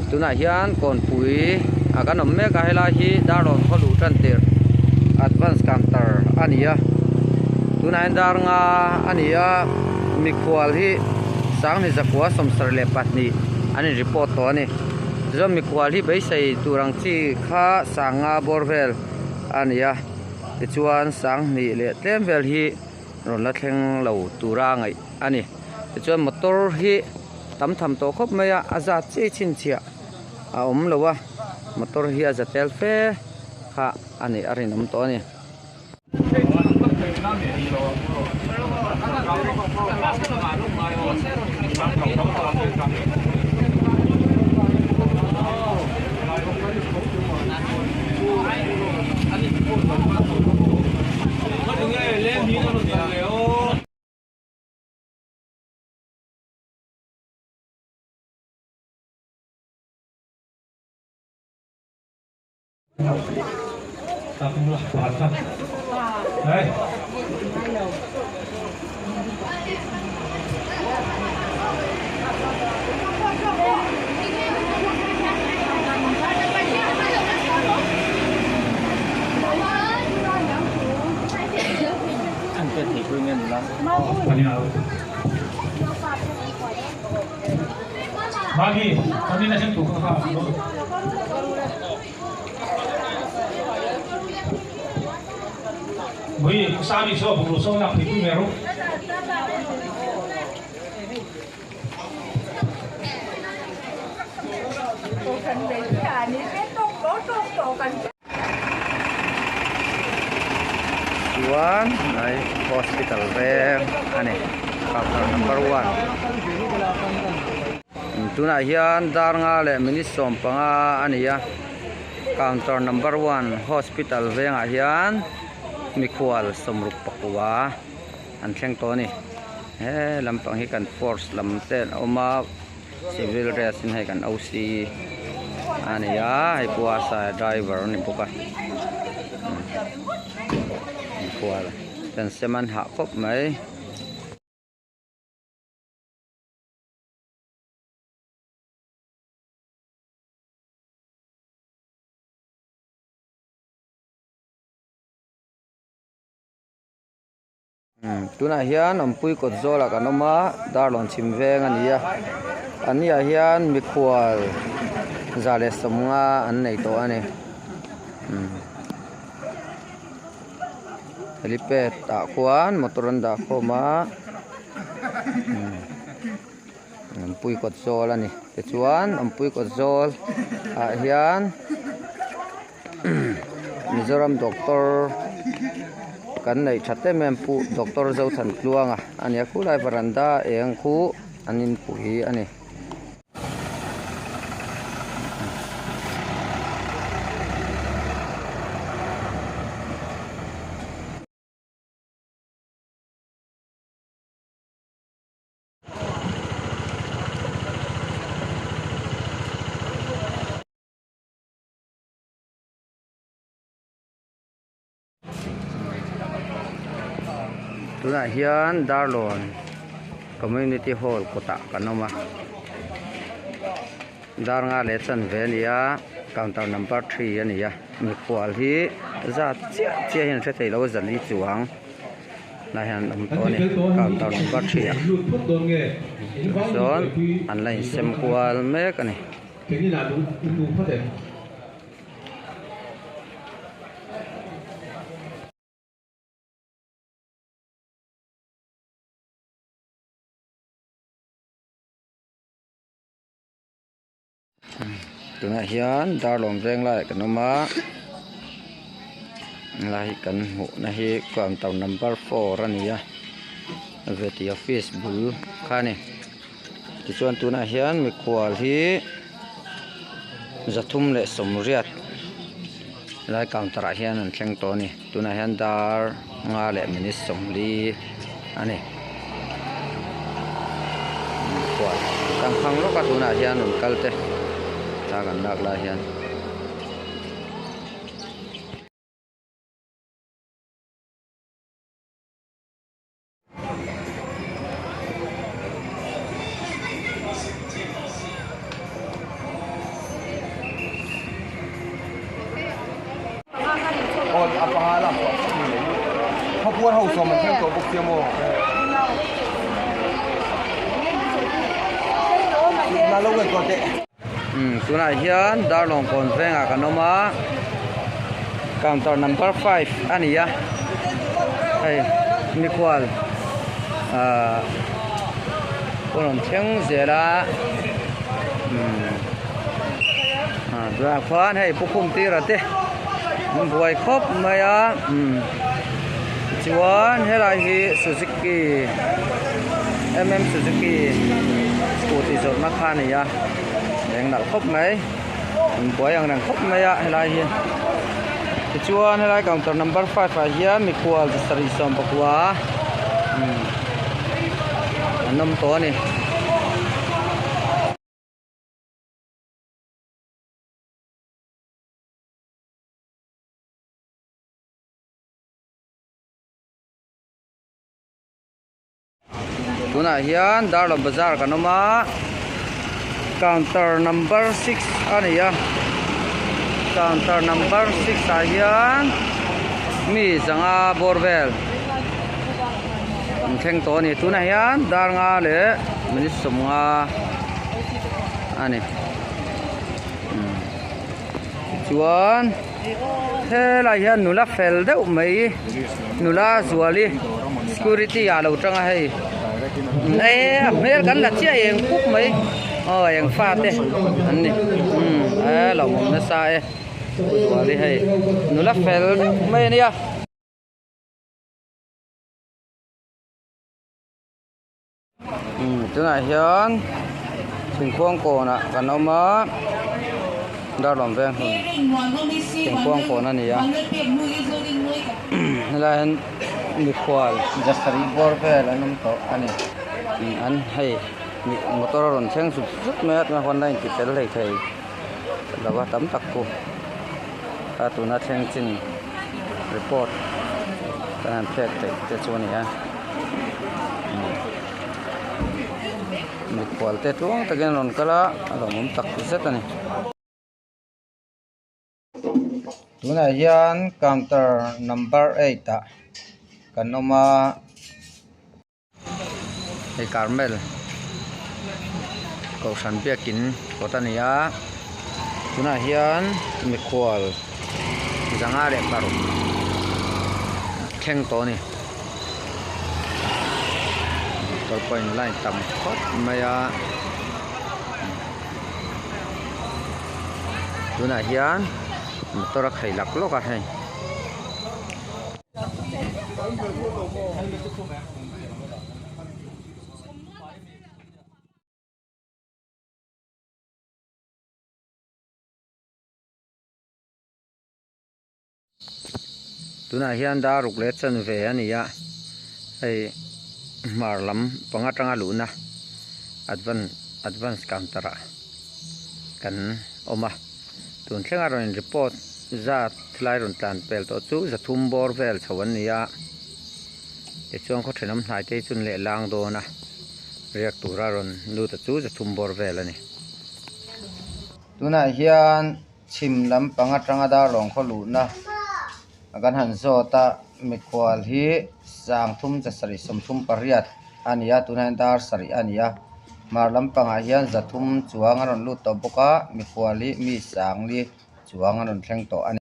Tunah hian kawnpui a kan awm mek a helai hi Darlawn khaw luh tan tirh advance counter a ni a tunah hian dar nga a ni a mikhual hi sanghnih zakua sawmsarih leh pahnih an in report tawh a ni tichuan mikhual hi beisei tur ang chi kha sanga bawr vel a ni a tichuan sanghnih leh tlem vel hi rawn la thleng lo tura ngaih a ni tichuan motor hi. Tam tham tawh khawp mai a a zat chiah chhinchhiah a awm lo a motor hi a za tel fe kha a nih a rinawm tawh a ni. Chuan hnai hospital veng a ni counter number one tunah hian dar nga leh minute 15 a ni a counter number one hospital vengah hian mikhual 69 an thleng tawh a ni he lampang hi kan force lam te an awm a. Civil dress in hei kan OC a ni a hei pawh a sai driver a ni bawk a mikhual ten sem an hah khawp mai. Tunah hian awmpui kawt zawlah kan awm a darlawn chhim veng a ni a an ni ah hian mikhual 150 an nei tawh a ni helipad ah khuan motor an dah khawm a awmpui kawt zawl a ni tichuan awmpui kawt zawl ah hian. Mizoram doctor kan neih that em em pu doctor Zothan Tluanga a ni a khulai varanda eng khu an inpui a ni. Tunah hian Darlawn Community Hall kawtah kan awm a dar nga leh chanve a ni a counter number three a ni a mikhual hi zat chiah chiah hian hre thei lo a zali chuang lai hian an awm tawh a ni counter number three ah chuan an la insem kual mek a ni. Tunah hian Darlawn veng laiah kan awm a helai hi kan hmuhna hi counter number four a ni a vety office bul kha a ni. Tichuan tunah hian mikhual hi 380 lai counter ah hian an thleng tawh a ni tunah hian dar nga leh minute 40 a ni mikhual kan hmang lawk a tunah hian rawn kal te thla kan lak lai hian. Umm tunah hian Darlawng kawn vengah kan awm a counter number five a ni a hei mikhual ahh pawh rawn thleng zel a umm ah tunah khuan hei pu khum tira te an buai khawp mai a umm tichuan helai hi suzuki mm suzuki scooty zawrhna kha a ni a eng nalh khawp mai an buai ang reng khawp mai a helai hi tichuan helai counter number five ah hian mikhual sarih sawmpakua umm an awm tawh a ni. Tunah hian Darlawn bazar kan awm a counter number six a ni a counter number six ah hian mi zanga bawr vel an thleng tawh a ni tunah hian dar nga leh minute sawmnga a ni. Chuan helai hian nula fel deuh mai nula zuali security ah lo tang a hei e a hmel kan la chiah eng pup mai aw eng fa te an ni umm e lo awm nasa e zuali hei nula fel deuh mai a nia. Tunah hian thingkhuang kawnah kan awm a Darlawn veng hun thingkhuang kawn a ni a helai hian mikhual zasarih bawr vel an awm tawh a ni an hei motor a rawn thleng zut zut mai a tunah huan a inti fel hlei thei lo a tam tak chu a tuna thleng chin report kan han pek theih te chu a ni a. Mikhual te tluang takin an rawn kal a a lawmawm tak zet a ni. Tunah hian counter number eight ah kan awm a hei Carmel kohhran biakin kawt a ni a tunah hian mikhual zanga leh paruk thleng tawh a ni. Motor pawh in line tam khawp mai a tunah hian motor a khai lak lawk a hei. Tunah hian dar ruk leh chanve a ni a hei hmar lam panga tanga luhna advance counter ah kan awm a tun thlenga rawn in report zat lai rawn tlan pel tawh chu zathum bawr vel chho an ni a tichuan khaw thenawm hnai te hi chu an leh lang dawn a riak tura rawn lut a chu zathum bawr vel a ni. Tunah hian. Chhim lampang atanga Darlawng khaw luhna kan han zawt a mikhual hi sangthum chasarih sawmthum pariat a ni a tunah hian dar sarih a ni a hmar lampangah hian zathum chuang a rawn lut tawh bawk a mikhual hi mi sangli chuang a rawn thleng tawh a ni.